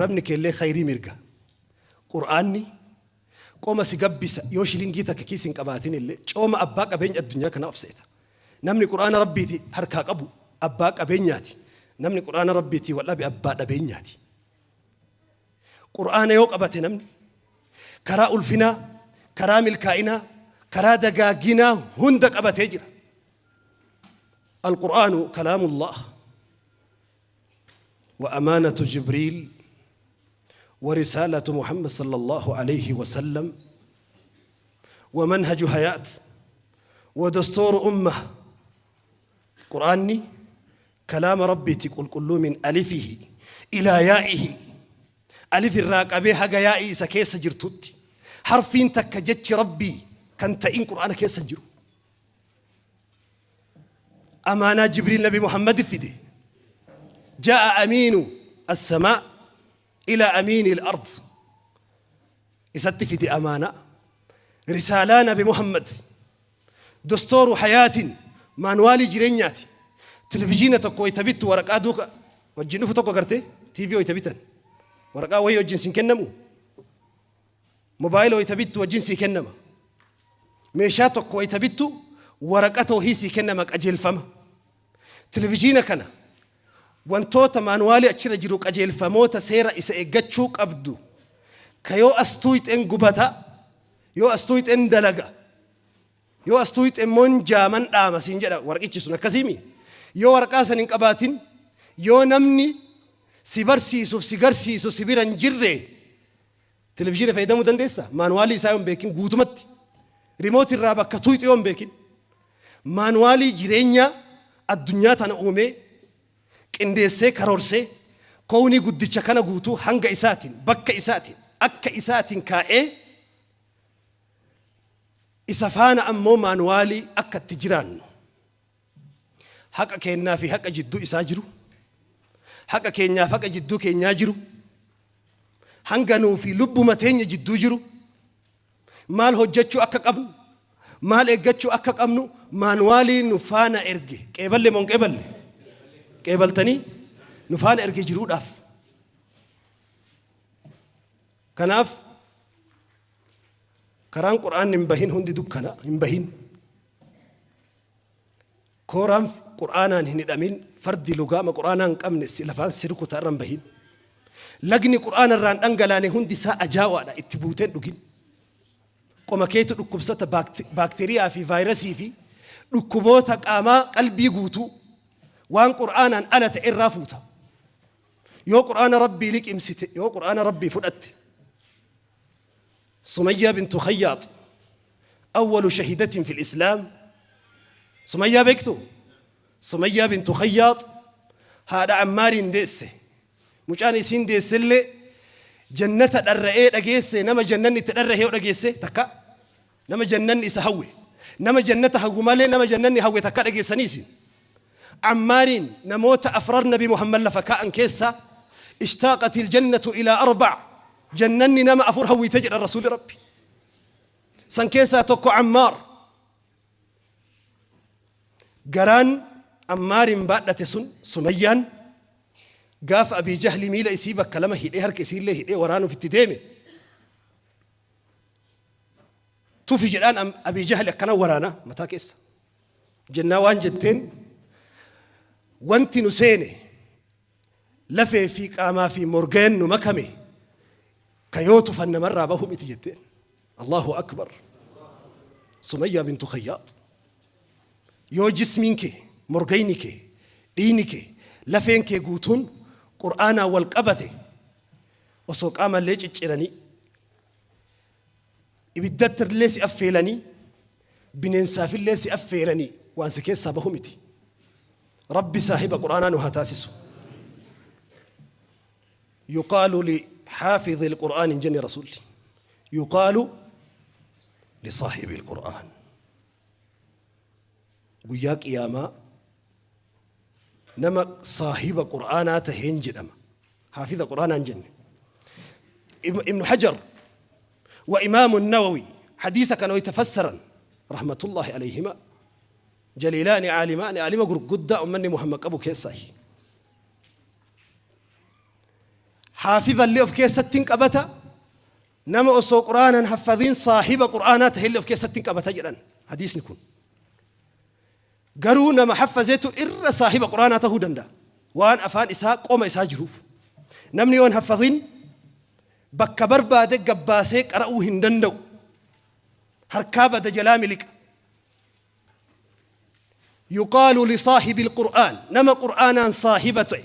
Arrabni keellee khayrii mirga. Qur'aanni qoma si gabbisa yoo shilingii takka kiis hin qabaatin illee cooma abbaa qabeenya addunyaa kanaa of seeta. Namni Qur'aana Rabbiiti harkaa qabu abbaa qabeenyaati. Namni Qur'aana Rabbiitii wal dhabe abbaa dhabeenyaati. Qur'aana yoo qabate namni karaa ulfinaa, karaa milkaa'inaa, karaa dagaaginaa hunda qabatee jira. Al-Qur'aanu kalaamullah. وأمانة جبريل ورسالة محمد صلى الله عليه وسلم ومنهج حياة ودستور أمة قرآني كلام ربي تقول كل من ألفه إلى يائه ألف الراقبة حق يائي سكيس جرتوت حرفين تكجتش ربي كان تئن قرآن كيس جرو Amaanaa Jibriil Nabi Muhammad fide. Ja'a amiinu as-samaa ila amiini al-ard. Isatti fide amaanaa. Risaalaa Nabi Muhammad. Dostooru hayaatin maanuwaalii jireenyaati. Televizhiina tokko wayita bittu waraqaa duuka wajjin dhufu tokko agartee TV wayita bitan. Waraqaa wayii wajjin sin kennamu. Mobaayila wayita bittu wajjin sii kennama. Meeshaa tokko wayita bittu waraqata wahii sii kennama qajeelfama. Televijiina kana wantoota maanuwaalii achirra jiru qajeelfamoota seera isa eeggachuu qabdu ka yoo as tuuyxeen gubata yoo as tuuyxeen dalaga yoo as tuuyxe immoo hin jaaman dhaama siin jedha warqichi sun akkasiimi. Yoo waraqaa san hin qabaatin yoo namni si barsiisuuf si garsiisu si bira hin jirre Televizhiina fayyadamuu dandeessaa? Maanuwaalii isaa yoo hin beekin guutumatti. Rimooti irraa bakka tuuyxu yoo hin beekin. Maanuwaalii jireenyaa addunyaa tana uumee, qindeessee, karoorsee, kownii guddicha kana guutuu hanga isaatiin, bakka isaatiin, akka isaatiin kaa'ee isa faana ammoo maanuwaalii akka itti jiraannu haqa keennaa fi haqa jidduu isaa jiru, haqa keenyaaf haqa jidduu keenyaa jiru, hanga nuu fi lubbuma teenya jidduu jiru, maal hojjechuu akka qabnu, maal eeggachuu akka qabnu maanuwaalii nu faana erge. Qeeballe moo hin qeeballe? Qeebaltanii nu faana erge jiruudhaaf. Kanaaf karaan Qur'aanni hin bahin hundi dukkana hin bahin. Kooraan Qur'aanaan hin hidhamin, fardi lugaama Qur'aanaa hin qabne si lafaan si rukuta irra hin bahin. Lagni Qur'aana irraa hin dhangalaane hundi isaa ajaawaadha itti buutee hin dhugin. Qoma keetu dhukkubsata baakteeriyaa fi vaayirasii fi dhukkuboota qaamaa qalbii guutuu waan Qur'aanaan ala ta'e irraa fuuta. Yoo Qur'aana Rabbii liqimsite, yoo Qur'aana Rabbii fudhatte, Sumayyaa bintu Khayyaat awwalu shahidatin fil Islaam. Sumayyaa beektu? Sumayyaa bintu Khayyaat haadha Ammaariin deesse. Mucaan isiin deessellee jannata dharra'ee dhageesse nama jannanni itti dharra'e yoo dhageesse takka nama jannanni isa hawwe nama jannata hawwu malee nama jannanni hawwe takka dhageessanii isin. Ammaariin namoota afrar Nabi Muhammad lafa kaa'an keessaa ishtaaqatil jannatu ilaa arba'a Jannanni nama afur hawwite jedhan Rasuulli Rabbi. San keessaa tokko Ammaar. Garaan Ammaarin baadhate sun Sumayyaan gaafa Abii Jahli miila isii bakka lama hidhee harka isiillee hidhee waraanuuf itti deeme. Tufi jedhaan Abii Jahli akkana waraana mataa keessa. Jennaa waan jetteen wanti nu seene lafee fi qaamaa fi morgayan nu makame ka yoo tufan namarraa bahu miti jetteen. Allahu akbar. Sumayyaa bintu Khayyaat. Yoo jismiin kee, morgayni kee, dhiigni kee, lafeen kee guutuun Qur'aanaan wal qabate osoo qaamallee cicciranii ibiddattillee si affeelanii bineensaafillee si affeeranii waan si keessaa bahu miti. Rabbi saahiba Qur'aanaa nu haa taasisu. Yuqaalu li xaafidhi al-Qur'aan hin jenne Rasuulli. Yuqaalu li saahibi al-Qur'aan. Guyyaa qiyaamaa nama saahiba Qur'aanaa taheen jedhama. Haafiza Qur'aanaa hin jenne. Ibnu Hajar wa Imaamu Nawawi hadiisa kana wayta fassaran rahmatullahi alayhima jaliilaani aalimaani aalima gurguddaa ummanni Muhammad qabu keessaayi. Haafizallee of keessatti hin qabata, nama osoo Qur'aana hin haffazin saahiba Qur'aanaa tahellee of keessatti hin qabata jedhan hadiisni kun. Garuu nama haffazetu irra saahiba Qur'aanaa tahuu danda'a. Waan afaan isaa qoma isaa jiruuf. Namni yoo hin haffazin bakka barbaade gabbaasee qara'uu hin danda'u. Harkaa bada jalaa miliqa. Yuqaalu lisaahibil Qur'aan, nama Qur'aanaan saahiba ta'e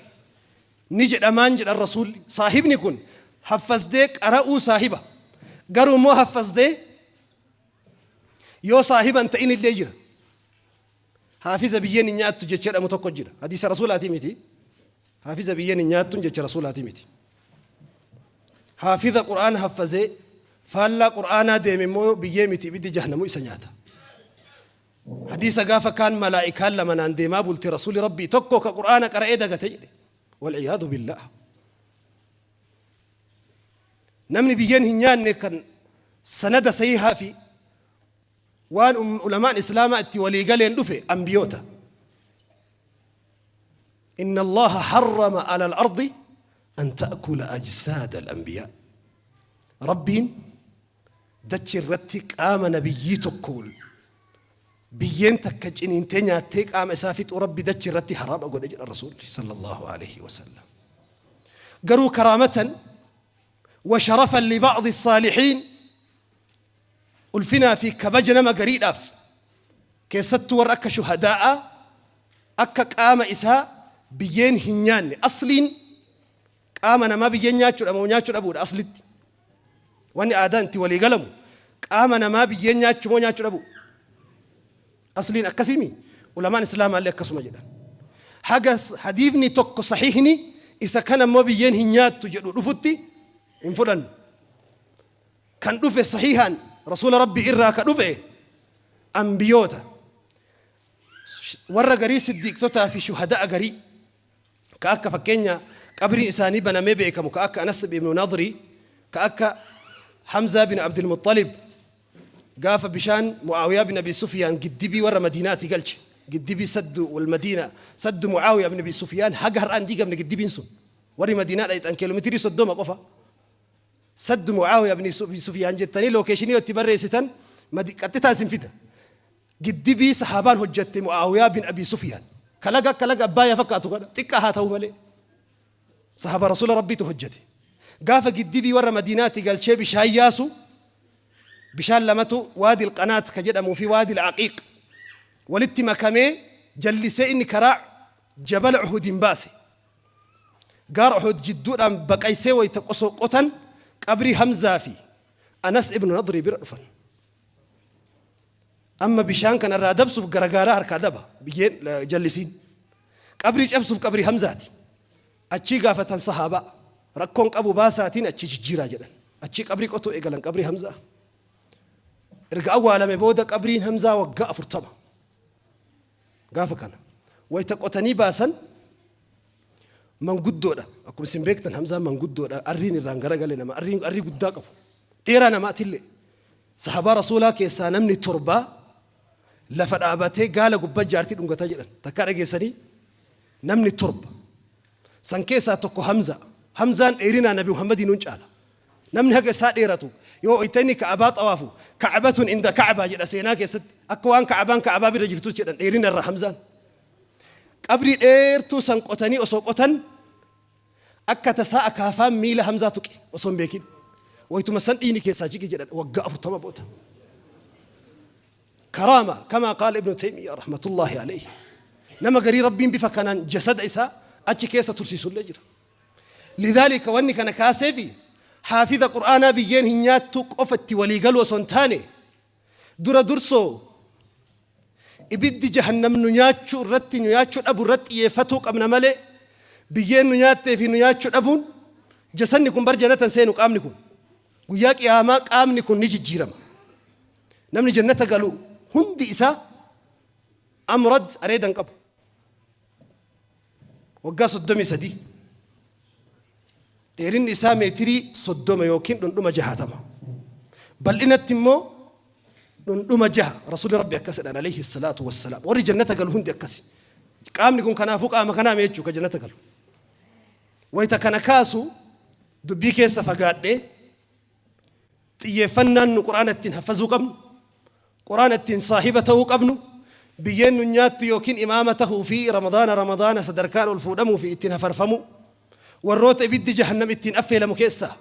ni jedhamaan jedhan Rasuulli. Saahibni kun haffazdee qara'uu saahiba. Garuu immoo haffazdee yoo saahiba hin ta'in illee jira. Haafiza biyyeen hin nyaattu jecha jedhamu tokko jira. Hadiisa Rasuulaatii miti. Haafiza biyyeen hin nyaattuun jecha Rasuulaatii miti. Haafiza Qur'aana haffazee faallaa Qur'aanaa deeme immoo biyyee miti ibiddi jahnamu isa nyaata. Hadiisa gaafa kaan malaa'ikaan lama naan deemaa bulte Rasuuli Rabbii tokko ka Qur'aana qara'ee dagate jedhe. Wal'iyaadu billaah. Namni biyyeen hin nyaanne kan sanada sahihaa fi waan ulamaan Islaamaa itti walii galeen dhufe ambiyoota. Inna Allaha harrama ala al-ardi an ta'kula ajsaada al-anbiyaa. Rabbiin dachi irratti qaama nabiyyii tokko biyyeen takka ciniintee nyaattee qaama isaa fixuu Rabbi dachi irratti haraama godhe jedha Rasuulli sallallahu alaihi wasallam. Garuu karaamatan wa sharafan li ba'di saalihiin ulfinaa fi kabaja nama gariidhaaf keessattuu warra akka shuhadaa'aa akka qaama isaa biyyeen hin nyaanne. Asliin qaama namaa biyyeen nyaachuudha moo nyaachuu dhabuudha aslitti? Wanni aadaan itti walii galamu qaama namaa biyyeen nyaachuu moo nyaachuu dhabuu? Asliin akkasiimi ulamaan islaamaallee akkasuma jedhan. Haga hadiifni tokko sahiihni isa kana immoo biyyeen hin nyaattu jedhu dhufutti hin fudhannu. Kan dhufe sahiihaan rasuula Rabbii irraa ka dhufe anbiyoota warra garii siddiiqtotaa fi shuhada'a garii ka akka fakkeenya qabriin isaanii banamee beekamu ka akka Anas ibn Nadri ka akka Hamzaa bin Abdul Muttalib gaafa bishaan Mu'aawiyaa bin Abi Sufyaan giddibii warra Madiinaati galche giddibii saddu wal Madiina saddu Mu'aawiyaa bin Abi Sufyaan haga har'aan diigamne giddibiin sun warri Madiinaa dhayxan kiiloomeetirii 30 qofa Saddu Mu'aawiyaa bin Abi Sufyaan jettanii lookeeshinii yoo itti barreessitan qaxxitaa isin fida. Giddibii sahaabaan hojjatte Mu'aawiyaa bin Abi Sufyaan. Ka laga akka laga Abbaayyaa fakkaatu kana xiqqaa haa ta'u malee. Sahaaba Rasuula Rabbiitu hojjate. Gaafa giddibii warra Madiinaatti galchee bishaan yaasu bishaan lamatu Waadil Qanaat ka jedhamuu fi Waadil Aqiiq walitti makamee jallisee inni karaa jabala Uhudiin baase. Gaara Uhud jidduudhaan baqaysee wayta qosoo qotan qabrii Hamzaa fi Anas ibnu Nadrii bira dhufan. Amma bishaan kana irraa dabsuuf gara gaaraa harkaa daba biyyeen jallisiin. Qabrii cabsuuf qabrii Hamzaati. Achii gaafatan sahaabaa rakkoon qabu baasaatiin achii jijjiiraa jedhan. Achii qabrii qotuu eegalan qabrii Hamzaa. Erga awwaalame booda qabriin Hamzaa waggaa 40. Gaafa kana wayta qotanii baasan manguddoodha. Akkuma isin beektan Hamzaan manguddoodha. Arriin irraan garagale nama arrii arrii guddaa qabu. Dheeraa namaatillee. Sahabaa Rasuulaa keessaa namni torbaa lafa dhaabatee gaala gubbaa jaartii dhungataa jedhan. Takkaa dhageessanii? Namni torba. San keessaa tokko Hamzaa. Hamzaan dheerinaa Nabi Muhammadiin nun caala. Namni haga isaa dheeratu yoo wayta inni Ka'abaa xawaafu Ka'batun inda Ka'baa jedha seenaa keessatti akka waan Ka'abaan Ka'abaa bira jirtu jedhan dheerina irra Hamzaan. Qabrii dheertuu san qotanii osoo qotan akka tasaa akaafaan miila Hamzaa tuqe osoo hin beekin. Waytuma san dhiigni keessaa jige jedhan waggaa 40 booda. Karaama kamaa qaala Ibnu Taymiyaa rahmatullaahi alayhi. Nama garii Rabbiin bifa kanaan jasada isaa achi keessa tursiisullee jira. Lidhaalika wanni kana kaaseefi haafiza Qur'aanaa biyyeen hin nyaattuu qofa itti walii galuu osoo hin taane dura dursoo ibiddi jahannam nu nyaachuu irratti nu nyaachuu dhabu irratti xiyyeeffatuu qabna malee biyyeen nu nyaattee fi nu nyaachuu dhabuun jasanni kun bar jannata hin seenu qaamni kun guyyaa qiyaamaa qaamni kun ni jijjiirama namni jannata galu hundi isaa amrad areeda hin qabu Waggaa 33. Dheerinni isaa meetirii 30 yookiin dhundhuma 60. Bal'inatti immoo dhundhuma 6. Rasuulli Rabbi akkas jedhan alayhi salaatu wassalaam. Warri jannata galu hundi akkasi. Qaamni kun kanaafuu qaama kanaa mee jechuu ka jannata galu. Wayita kana kaasu Dubbii keessa fagaadhee xiyyeeffannaan nu Qur'aana ittiin haffazuu qabnu, Qur'aana ittiin saahiba ta'uu qabnu, biyyeen nu nyaattu yookiin imaama tahuu fi Ramadaana Ramadaana sadarkaan ol fuudhamuu fi ittiin hafarfamuu, warroota ibiddi jahannam ittiin affeelamu keessaa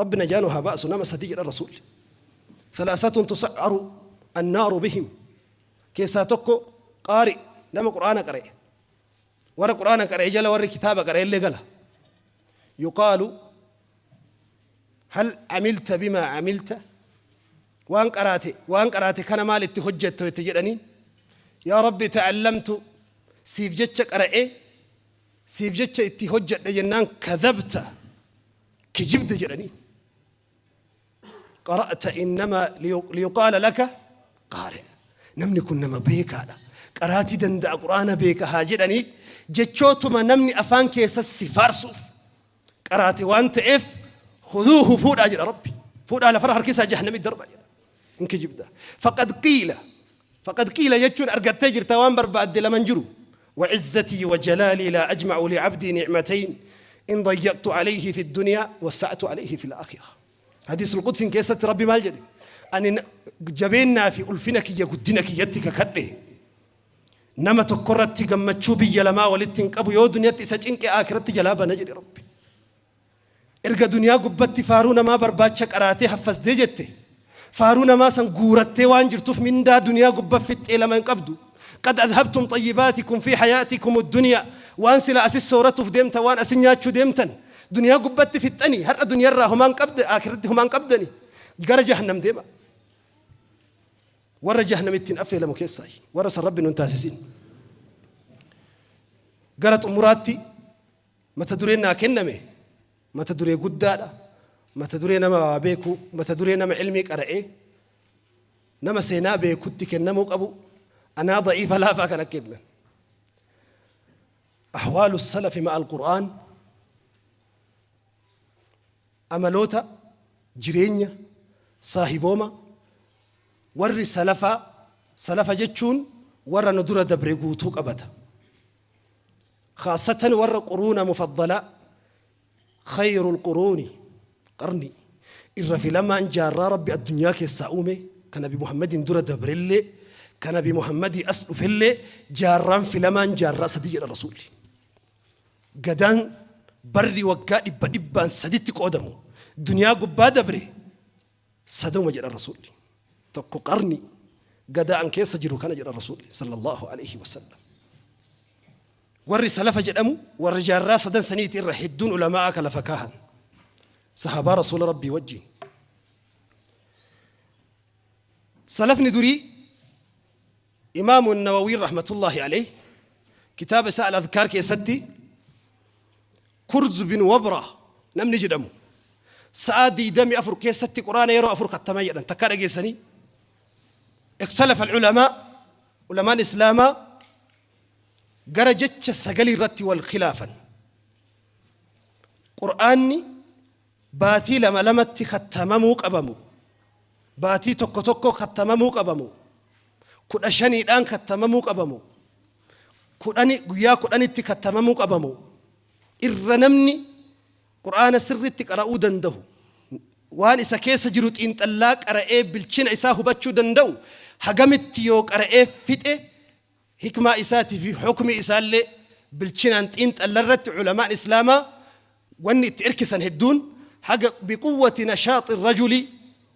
Rabbi najaa nu haa baasu nama sadii jedhan Rasuulli. Thalaasatun tusa'aru annaaru bihim keessaa tokko qaari nama Qur'aana qara'e. Warra Qur'aana qara'e jala warri kitaaba qara'e illee gala. Yuqaalu hal amilta bimaa amilta waan qaraate waan qaraate kana maal itti hojjetto itti jedhanii yaa Rabbi ta'allamtu siif jecha qara'e siif jecha itti hojjedhe jennaan kadhabta kijibde jedhanii. Qara'ta innamaa liyuqaala laka qaari. Namni kun nama beekaadha. Qaraatii danda'a Qur'aana beeka haa jedhanii jechootuma namni afaan keessa si faarsuuf qaraate waan ta'eef khuduuhu fuudhaa jedha Rabbi. Fuudhaa lafarra harkisaa jahannamitti darbaa jedha. Hin kijibda. Faqad qiila. Faqad qiila jechuun argattee jirta waan barbaadde lama hin jiru. Wa'izzatii wa jalaalii laa ajma'u li'abdii ni'matayn in dayyaqtu alayhi fi dunyaa wassa'tu alayhi fil aakhirah. Hadiisul Qudsiin keessatti Rabbi maal jedhe? Ani jabeennaa fi ulfina kiyya guddina kiyyatti kakadhe. Nama tokkorratti gammachuu biyya lamaa walitti hin qabu yoo duniyatti isa cinqe aakiratti jalaa bana jedhe Rabbi. Erga duniyaa gubbatti faaruu namaa barbaacha qaraatee haffasdee jette, faaruu namaa san guurattee waan jirtuuf mindaa duniyaa gubba fixxee lama hin qabdu. Qad adhabtum xayyibaatikum fi hayaatikum adduniyaa waan sila asis sooratuuf deemtan waan asin nyaachuu deemtan duniyaa gubbatti fixxanii har'a duniyarraa homaan qabda aakiratti homaan qabdani gara jahannam deema. Warra jahannam ittiin affeelamu keessaayi. Warra san Rabbi nun taasisin. Gara xumuraatti Mata dureen naa kenname mata duree guddaadha. Mata duree nama waa beeku, mata duree nama ilmii qara'ee, nama seenaa beekutti kennamuu qabu. Anaa da'iifa laafaa kana kennan. Ahwaalu salafi ma'al Qur'aan amaloota jireenya saahibooma warri salafaa salafa jechuun warra nu dura dabre guutuu qabata. Khaassatan warra quruuna mufaddalaa, khayrul quruuni qarnii, irra filamaan jaarraa Rabbi addunyaa keessaa uume, ka nabi Muhammadiin dura dabrellee, ka nabi Muhammadii as dhufellee jaarraan filamaan jaarraa sadi jedha Rasuulli. Gadaan barri waggaa dhibba dhibbaan saditti qoodamu duniyaa gubbaa dabre saduma jedha Rasuulli. Tokko qarni gadaa an keessa jiru kana jedha Rasuulli sallallahu alaihi wasallam. Warri salafa jedhamu warri jaarraa sadan saniiti irra hedduun ulamaa'a ka lafa kaahan. Sahaabaa Rasuula Rabbii wajjin. Salafni durii Imaamu Nawawiin rahmatullahi alayhi kitaaba isaa Al-Adhkaar keessatti Kurz bin Wabra namni jedhamu sa'aa 24 keessatti Qur'aana yeroo afur kattama jedhan takkaa dhageessanii? Ikhtalafa al-ulamaa ulamaan Islaamaa gara jecha sagalii irratti wal khilaafan. Qur'aanni baatii lama lamatti kattamamuu qabamu, baatii tokko tokko kattamamuu qabamu, 15dhaan kattamamuu qabamu, kudhani guyyaa 10tti kattamamuu qabamu, irra namni Qur'aana sirriitti qara'uu dandahu, waan isa keessa jiru xiinxallaa qara'ee bilchina isaa hubachuu danda'u hagamitti yoo qara'ee fixe hikmaa isaatii fi hukmii isaallee bilchinaan xiinxalla irratti ulamaan Islaamaa wanni itti irkisan hedduun haga biquwwati nashaaxi rajuli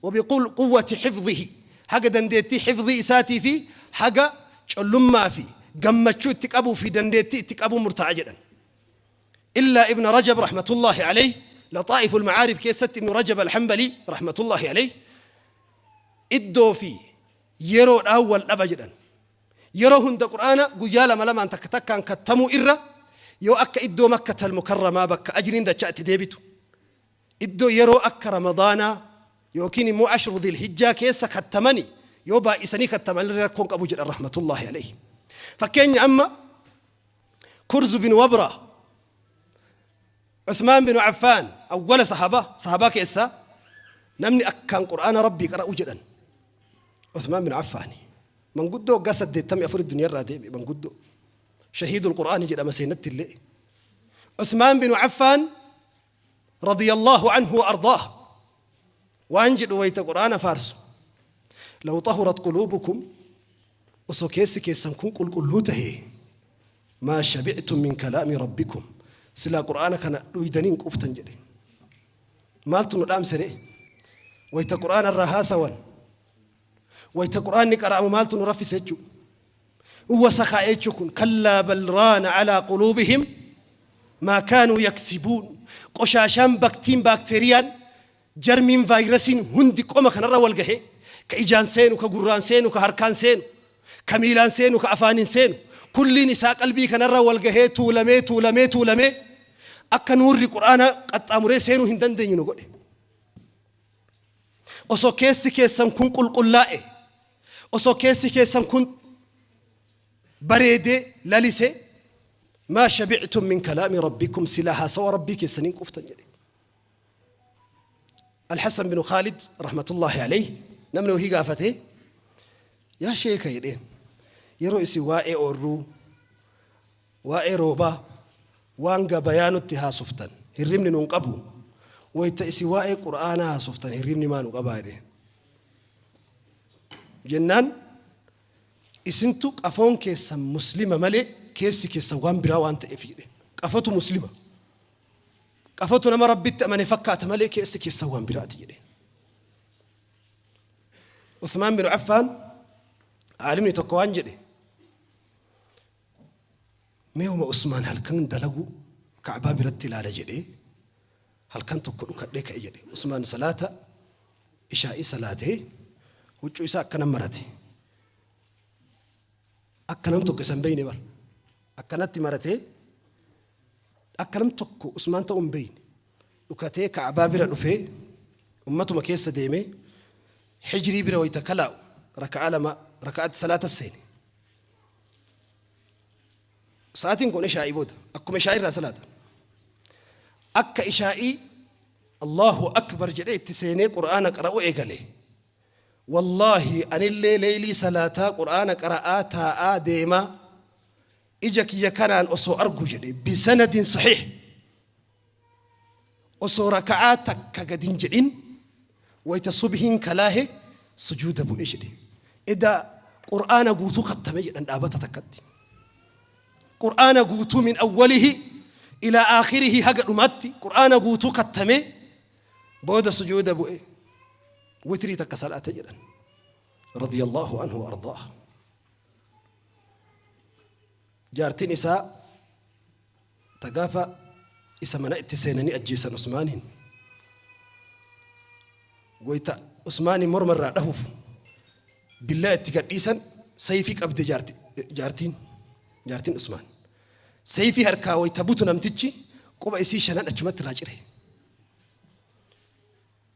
wa biquwwati hifdhihi haga dandeettii hifdhii isaatii fi haga collummaa fi gammachuu itti qabuu fi dandeettii itti qabuu murtaa'a jedhan. Illaa Ibn Rajab rahmatullaahi alayh Laxaa'iful Ma'aarif keessatti Ibn Rajab al-Hanbalii rahmatullaahi alayh iddoo fi yeroodhaan wal dhaba jedhan. Yeroo hunda Qur'aana guyyaa lama lamaan takka takkaan kattamuu irra yoo akka iddoo Makkatal Mukarramaa bakka ajriin dachaa itti deebitu, iddoo yeroo akka Ramadaanaa yookiin immoo Ashru Dhilhijjaa keessa kattamani yoo baay'isanii kattamanillee rakkoo hin qabu jedhan rahmatullaahi alayhi. Fakkeenya amma Kurz bin Wabra, Uthmaan bin Affaan awwala sahaabaa sahaabaa keessaa namni akkaan Qur'aana Rabbii qara'u jedhan Uthmaan bin Affaani. Manguddoo waggaa 84 duniyaa irraa deebi'e manguddoo. Shahiidul Qur'aani jedhama seenatti illee. Uthmaan bin Affaan Radiyallaahu anhu wa ardaah waan jedhu wayta Qur'aana faarsu, Law xahurat quluubukum, osoo keessi keessan kun qulqulluu tahee, maa shabi'tum min kalaami rabbikum, silaa Qur'aana kana dhuydanii hin quuftan jedhe. Maaltu nu dhaamse ree? Wayta Qur'aana irraa haasawan, wayta Qur'aanni qara'amu maaltu nu raffise jechuu? Wasakhaa'e jechuu kun kallaa bal raana alaa quluubihim maa kaanuu yaksibuun. Qoshaashaan, baktiin, baakteeriyaan, jarmiin, vaayirasiin hundi qoma kanarra wal gahee, ka ijaan seenu, ka gurraan seenu, ka harkaan seenu, ka miilaan seenu, ka afaaniin seenu, kulliin isaa qalbii kanarra wal gahee tuulamee tuulamee tuulamee akka nuurri Qur'aanaa qaxxaamuree seenuu hin dandeenye nu godhe. Osoo keessi keessan kun qulqullaa'e, osoo keessi keessan kun bareedee lalisee, maa shabi'tum min kalaami rabbikum, silaa haasawa rabbii keessaniin quuftan jedhe. Alhassan binu Khaalid rahmatullaahi alayhi namni wahii gaafatee, yaa sheeka jedheen, yeroo isin waa'ee oorruu, waa'ee roobaa, waan gabayaa nutti haasoftan hirribni nun qabu, wayta isin waa'ee Qur'aanaa haasoftan hirribni maa nu qabaa jedheen. Jennaan isintu qafoon keessan muslima malee keessi keessan waan biraa waan ta'eef jedhe. Qafatu muslima. Qafatu nama Rabbitti amane fakkaata malee keessi keessan waan biraati jedhe. Uthmaan bin Affaan aalimni tokko waan jedhe, mee uma Usmaan halkan dalagu Ka'baa biratti ilaala jedhee halkan tokko dhukadhee ka'e jedhe. Usmaan salaata ishaa'ii salaatee huccuu isaa akkana marate. Akka nam tokko isa hin beeyne bar. Akkanatti maratee akka nam tokko Usmaan ta'uu hin beeyne. Dhukatee Ka'baa bira dhufee ummatuma keessa deemee Hijrii bira wayta kalaa'u raka'aa lama raka'aatti salaata seene. Sa'aatiin kun ishaa'ii booda akkuma ishaa'ii irraa salaata. Akka ishaa'ii Allahu akbar jedhee itti seenee Qur'aana qara'uu eegale. Wallaahi anillee leeylii salaataa Qur'aana qara'aa taa'aa deemaa ija kiyya kanaan osoo argu jedhe, bisanadin sahiih, osoo raka'aa takka gad hin jedhin wayta subhiin kalaahe sujuuda bu'e jedhe. Edaa Qur'aana guutuu khattame jedhan dhaabata takkatti. Qur'aana guutuu min awwalihi ilaa aakhirihi, haga dhumaatti Qur'aana guutuu khattame, booda sujuuda bu'e, witrii takka salaate jedhan. Radiyallahu anhu wa ardaah. Jaartiin isaa ta gaafa isa mana itti seenanii ajjeesan Usmaaniin, wayta Usmaaniin morma irraa dhahuuf billaa itti gadhiisan, sayfii qabde jaartiin Usmaan. Sayfii harkaa wayta butu namtichi quba isii shanan achumatti irraa cire.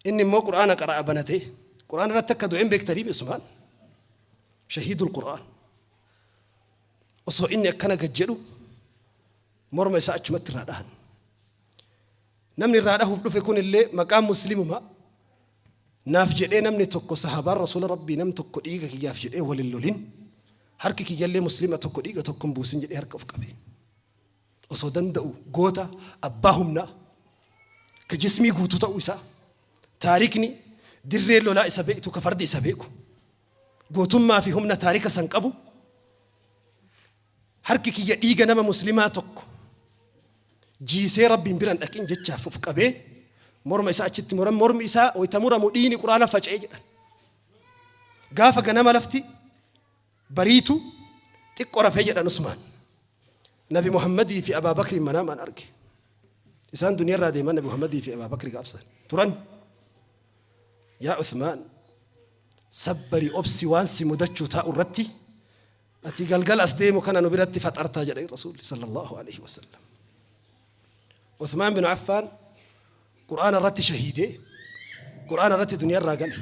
Inni immoo Qur'aana qara'a banatee Qur'aana irratti akka du'een beektanii Usmaan shahiidul Qur'aan. Osoo inni akkana gad jedhu morma isaa achumatti irraa dhahan. Namni irraa dhahuuf dhufe kun illee maqaan muslimuma naaf jedhee namni tokko sahabaan rasuula Rabbii nam tokko dhiiga kiyyaaf jedhee wal hin lolin, harki kiyyallee muslima tokko dhiiga tokko hin buusin jedhee harka of qabe. Osoo danda'u goota abbaa humnaa ka jismii guutuu ta'uu isaa taarikni dirree lolaa isa beektu, ka fardi isa beeku, gootummaa fi humna taarika san qabu, harki kiyya dhiiga nama muslimaa tokko jiisee Rabbiin biran dhaqin jechaaf of qabee morma isaa achitti muran. Mormi isaa wayta muramu dhiigni Quraana faca'e jedhan. Gaafa ganama lafti bariitu xiqqo rafee jedhan Usmaan. Nabi Muhammadii fi Abaa Bakriin manaamaan arge. Isaan duniyaarraa deeman Nabi Muhammadii fi Abaa Bakri gaafsan turan. Yaa Usmaan, sabbari, obsi, waan si mudachuu taa'u irratti ati galgala as deemu kana nu biratti faxartaa jedhe Rasuulli sallallahu alaihi wasallam. Uthmaan bin Affaan Qur'aana irratti shahiidee Qur'aana irratti duniyaarraa gale.